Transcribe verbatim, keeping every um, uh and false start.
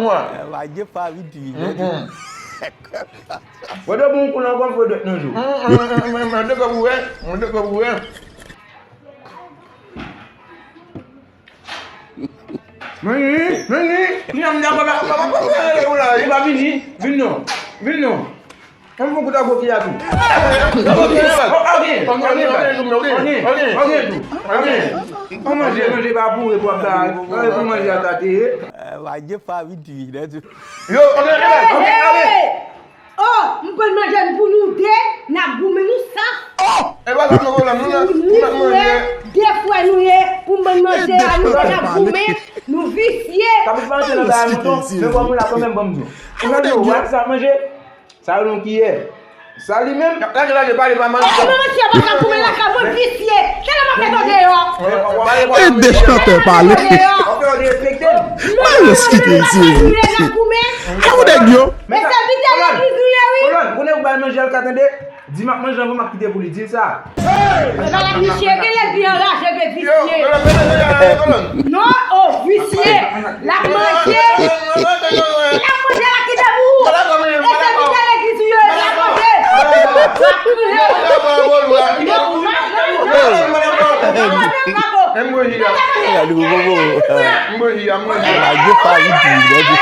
mwa. Wadye pa vin di. Wè de bon kou nan kòm fè dwèt nan jou. Mwen de kòm ouvè. Mwen de kòm ouvè. Mwen ni, mwen ni. Ni an dakò pa pa pa pa ou la. Li pa vini. Vin non. Vin non. An fon kouta gwo fi a tou. Ok, ok, ok, ok, ok, ok, ok. An manje, manje pa boure pou ap ba. Pou manje a tate. Wadye pa vin di. Yo, ok, ok, ok. Oh, m pran manje n pou nou de, n ap goumen nou sa. Oh, e pa sa nou pwoblèm, nou la, nou la manje. De frè nou ye, pou m ban manje a nou, n ap goumen, nou visye. Sa pou pa antre nan bagay mouton, men kòm ou la kanmenm, ban m di w. Ou nan de w, sa manje. Sa yo nan kiyè. Sa li menm. Lage, lage, pale pa mal. E, e, mwen, mesye, pa ka goumen lakay mwen, visye. Tèlè m ap met w deyò. E de chantè pale. Ou fè w derespekte m. Pale eskite isi. N ap goumen. Ka ou nèg yo? Men sa, sèvitè legliz nou ye, wi. Kolòn, konnen ou bay manje al ka tande? Di m ap manje anvan m ap kite pou li, di l sa. Misye genlè vin anraje vle visye. Non, oh, visye. L ap manje. L ap manje, l ap kite pou ou. E sèvitè legliz ou ye, l ap manje. Wadye pa vin di.